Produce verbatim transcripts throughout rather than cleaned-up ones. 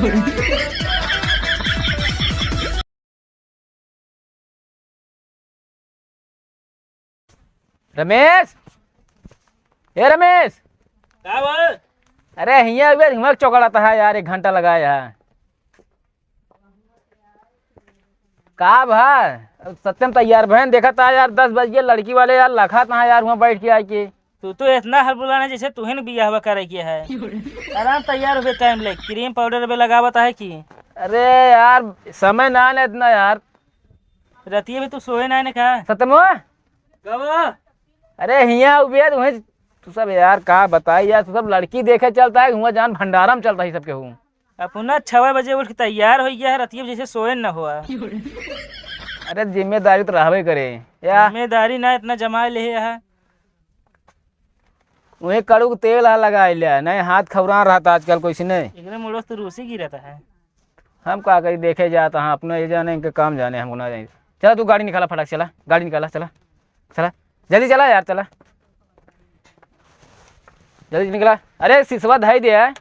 रमेश, ए रमेश। का बा? अरे हियाँ अबे हियाँ चौकड़ा था यार, एक घंटा लगाया है। का भा? सत्यम तैयार भैन देखा था यार, दस बज गए, लड़की वाले यार लखा था यार, वहाँ बैठ के आए के। तू तो इतना हलबुलाना जैसे तुहे न बियाहवा करे के है। आराम तैयार होबे टाइम ले, क्रीम पाउडर बे लगावत है कि? अरे यार, समय ना है इतना यार। रतिये भी तू सोए ना है का? सत्यमो? कब? अरे हियाँ उबे, वहीं तू सब यार का बताई यार, तू सब लड़की देखे चलता है, हुआ जान भंडारा में चलता है सबके हूँ। अपना छवे बजे उठ के तैयार हो गया है, रतिये जैसे सोए न हुआ। अरे जिम्मेदारी तो रहबे करे यार। जिम्मेदारी ना इतना जमा ले है। वही कड़ू के तेल हा लगाए लिया, नहीं हाथ खौरा रहता आजकल कोई से नहीं। एकरे मुड़ो से तो रूसी गिरत है। हम का करी, देखे जात हाँ, अपने ये जाने, इनके काम जाने, हमको ना जाने। चला तू गाड़ी निकाला, फटाक चला, गाड़ी निकाला, चला, चला, जल्दी चला यार, चला, जल्दी निकला। अरे सिसवा धाई दे है।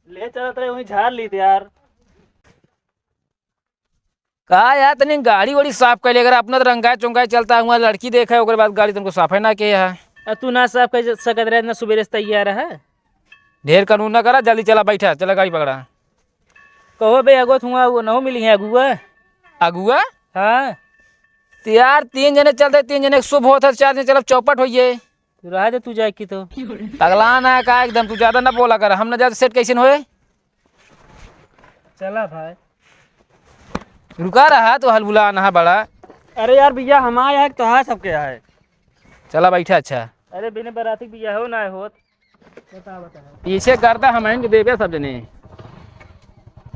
ले चलत रहे, वहीं झाड़ ली थे यार। का यार, तनी गाड़ी वाड़ी साफ कर ले, अगर अपना तो रंगाए चुंगाए चलता हुआ, लड़की देखे, ओकरे बाद गाड़ी तुमको साफे ना किया है। आ, तू ना साफ कर सकत रहे, इतना सुबेरे से तैयार है। ढेर कानून ना करा, जल्दी चला, बैठा, चला गाड़ी पकड़ा। कहो बे, अगो तुआ वो नहो मिली है अगुआ। अगुआ? हाँ। तो यार, तीन जने चलते, तीन जने के शुभ होत है, चार जने चलब चौपट होइए। तू रहा दे, तू जाए की तो। पगला ना का एकदम, तू ज्यादा ना बोला कर, हम ना ज्यादा सेट कैसे होए। चला भाई। रुका रहा तो हलबुला ना बड़ा। अरे यार भैया, हमारे यहाँ तो है, सबके है। चला बैठा, अच्छा। अरे बिना बराती बियाह हो ना होत। पीछे करता हम आएंगे देवे सब जने।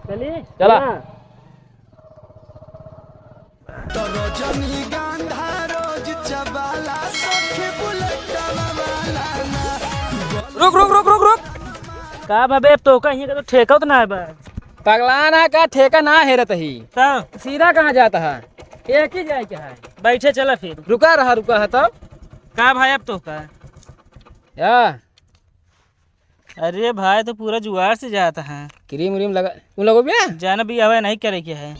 चली? चला। हाँ। तो रजनीगंधा रोज चबाला, सखी बुलेटवा वाला ना। रुक, रुक, रुक, रुक, रुक। का बा बे, अब तो कहीं का तो ठेका तो ना है बा। पगला ना का ठेका ना हेरत ही। तो? सीधा कहाँ जाता है? एक ही जाए के है। बैठे चला फिर। रुका रहा, रुका है तब। का भाई अब तो का? या। अरे भाई, तो पूरा जुआर से जाता है। क्रीम व्रीम लगा, उन लोगों भी है? जाना भी हवा नहीं करे के है।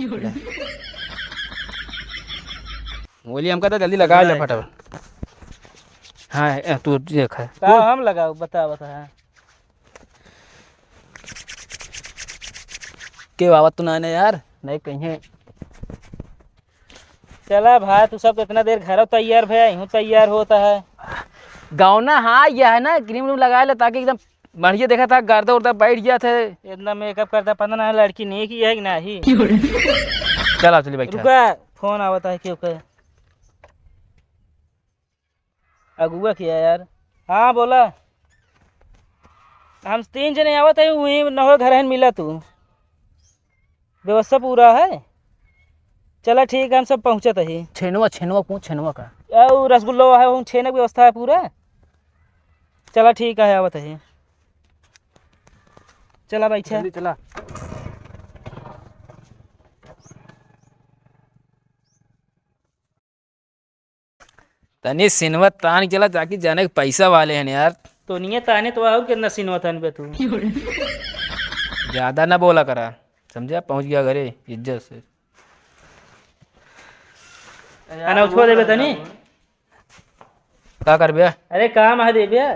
बोली हमका तो जल्दी लगा ले फटाफट। हाँ, ए, तू देख है। का हम लगाओ, बता, बता। के आवत तो ना ने यार, नहीं कहीं। चला भाई, तू सब तो इतना देर घर तैयार भया, यूं तैयार होता है। गाँव ना, हाँ, यह है ना, क्रीम व्रीम लगा ले ताकि एकदम बढ़िया देखा था, गर्दा उर्दा बैठ गया थे। इतना मेकअप करता, पता ना लड़की नहीं की है कि नहीं। चला, चली बैठा। रुका, फोन आवता है क्यों के? अगुआ किया यार। हाँ, बोला। हम तीन जने आवत है, वहीं नहो घर है, मिला तू। व्यवस्था पूरा है। चला ठीक है, हम सब पहुँचत ही। छेनवा, छेनवा पूछ, छेनवा का? आ, उ रसगुल्ला है, वहीं छेने की व्यवस्था है पूरा। चला ठीक है, आवत ही। चला बैठा। जल्दी चला। तनी सिनवा तान चला, ताकि जाने के पैसा वाले हैं यार। तो नहीं ताने तो आओ, कितना सिनवा तान पे तू। ज्यादा ना बोला करा, समझा? पहुंच गया घरे इज्जत से। अरे अनौछवा देबे तनी। का करबे? अरे काम है देबे।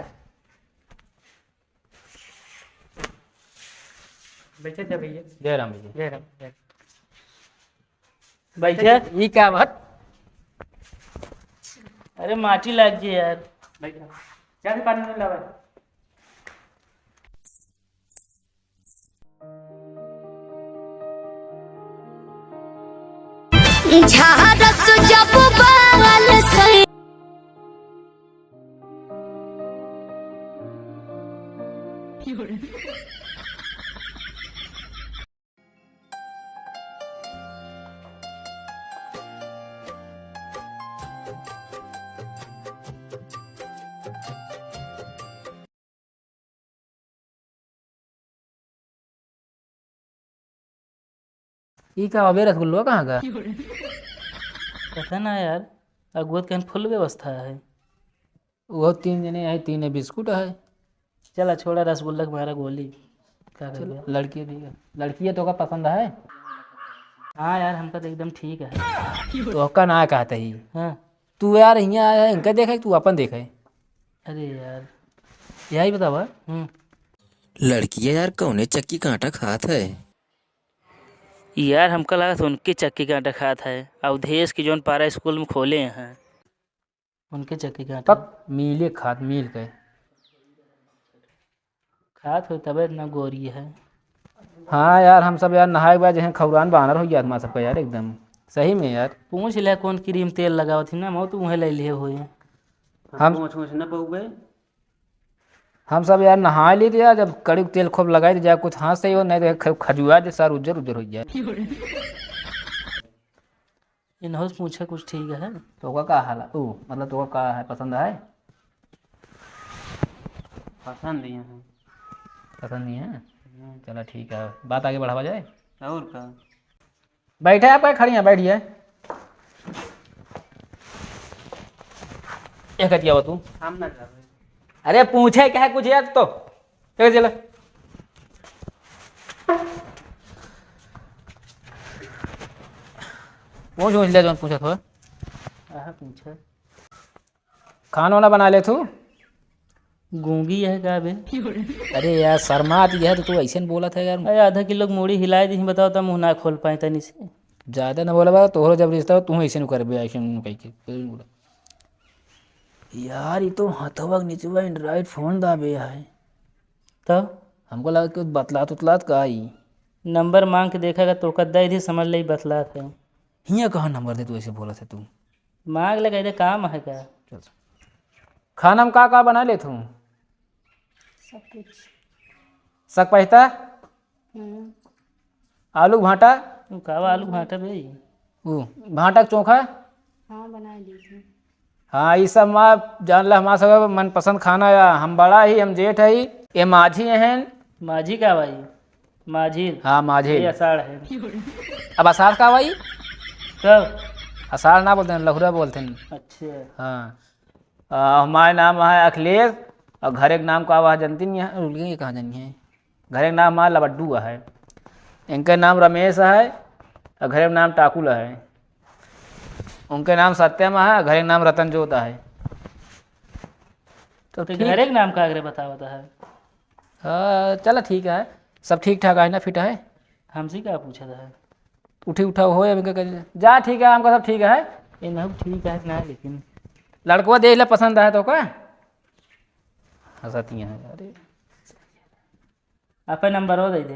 बैठे थे भैया। जय राम भैया। जय राम, जय राम। बैठे। ई का बात? अरे माटी लाग गई यार। बैठा। जा के पानी में लावा। झारस जब बाल से। ई का अबे रसगुल्ला कहाँ का? पता ना यार, अगुआ के कहीं फुल व्यवस्था है। वो तीन जने आए, तीन बिस्कुट है। चला छोड़ा रसगुल्ला के मारा गोली। का चलो, करबे? लड़की ठीक है। लड़की है तो का पसंद है? हाँ यार, हमका तो एकदम ठीक है। तो का ना कहते ही। हाँ। तू यार हियाँ आया है, इनका देखे, तू अपन देखे। अरे यार। यही बतावा। हम्म। लड़किया यार कौने चक्की का आटा खात है? यार, हमका लागत उनके चक्की का आटा खात है, अवधेश की जौन पारा स्कूल में खोले हैं। उनके चक्की का आटा? पक, मिले खात, मिल के। खात हो तबे इतना गोरी है। हाँ यार, हम सब यार नहाए के बाद जैसे खौरान बानर हो गया हमारा सबका यार एकदम। सही में यार। पूछ ले कौन क्रीम तेल लगावत ही ना, मौत उहे ले लिए हुए। हम हम पूछ, पूछ न पउबे। हम सब यार नहा ली थे यार, जब कड़ी तेल खूब लगाई तो जा कुछ हाथ से ही हो, नहीं तो ख-, खजुआ दे सार उज्जर उज्जर हो जाए। इनहो से पूछे कुछ ठीक है? तोका का हाल है? ओ, मतलब तोका का है, पसंद है? पसंद ही है। पसंद ही है? हम्म। चला ठीक है, बात आगे बढ़ावा जाए। और का? बैठे आप, खड़ी हैं, बैठ जाए। एक हटिया हो तू। हम ना जावे। अरे पूछे क्या है कुछ यार तो। एक चला। पूछ, पूछ ले जौन पूछत हो। आहा, पूछे। खाना वाना बना ले तू? गूंगी है का बे? अरे यार, शर्मात यह तो तू ऐसे न बोलत है यार। अरे आधा किलो के मूड़ी हिलाए दी, बताओ तो मुंह ना खोल पाए तनी से। ज्यादा न बोला बा, तोहरो जब रिश्ता हो, तू ऐसे न करबे, ऐसे न कह के। यार, ये तो हथवा के नीचे Android phone दाबे है। तब? हमको लगा कि बतलात उतलात का आई। नंबर मांग के देखेगा तो का दे दी, समझ ले बतलात है। हियाँ कहाँ नंबर दे, तू ऐसे बोलत है तू? मांग ले, कह दे काम है का? चल। खाना में का का बना लेत हूँ? सब कुछ। सक पहता? हम्म। आलू भाटा? उ का बा आलू भाटा बे? उ भाटा के चोखा? हाँ, बना ली थी। हाँ, ई सब माँ जान ला हमार सब मनपसंद खाना या हम बड़ा ही, हम जेठ है, ये माझी हैं। माझी का भाई? माझी। हाँ, माझी। ये अषाढ़ है। अब अषाढ़ का भाई? कब? अषाढ़ ना बोलते हैं, लहुरा बोलते हैं। अच्छा। हाँ। आ, हमारे नाम है अखिलेश और घरे के नाम का वह जनती नहीं है, रुक गई, कहाँ जानी है? घरे के नाम हमार लबड्डू है, इनके नाम रमेश है और घरे के नाम टाकुल है, उनके नाम सत्यम है, घरे के नाम रतन जोत है। तो तो ठीक। घरे के नाम का अगरे बतावत है? हाँ, चला ठीक है, सब ठीक ठाक है ना, फिट है? हमसे का पूछत है? उठी उठा हो, अब इनका कह, जा ठीक है, हमका सब ठीक है। ये ना ठीक है ना, लेकिन लड़कवा देख ले, पसंद आए तो का? हंसती हैं, अरे। आपे नंबर वो दे दे।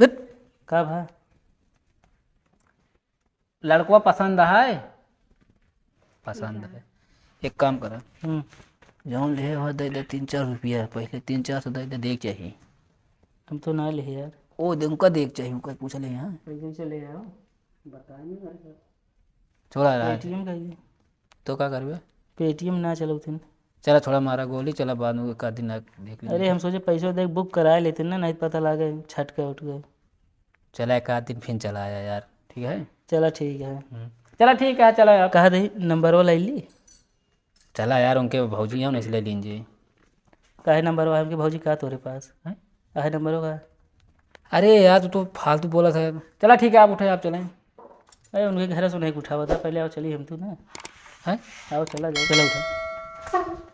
हट। का भा? लड़कवा पसंद है? पसंद है। एक काम करा। हम्म। जौन ले हो दे दे तीन चार रुपया, पहले तीन चार सौ दे दे, देख चाहिए। हम तो ना ले यार। ओ दे, उनका देख चाहिए, उनका पूछ ले यहाँ। पैसे से ले आओ, बताए नहीं भाई। छोड़ा रहा है। Paytm का ही। तो का करबे? Paytm ना चलौथिन। चला थोड़ा मारा गोली, चला बाद में एक आध दिन आ देख लेंगे। अरे हम सोचे पैसो देख book करा लेते ना, नहीं पता लागे छटके उठ गए। चला एक आध दिन फिर चला आया यार, ठीक है? चला ठीक है। हम्म। चला ठीक है, चला यार। कहा दे नंबर वाला ली? चला यार, उनके भौजी हैं, इसलिए लीन जी। काहे नंबर वाला, उनके भौजी का तोरे पास? हैं? काहे नंबर का? अरे यार, तू तो फालतू बोला था। चला ठीक है, आप उठे, आप चलें। अरे उनके घर से नहीं उठावा था, पहले आओ चलिए हम तू ना। हैं? आओ चला जाओ। चला उठा।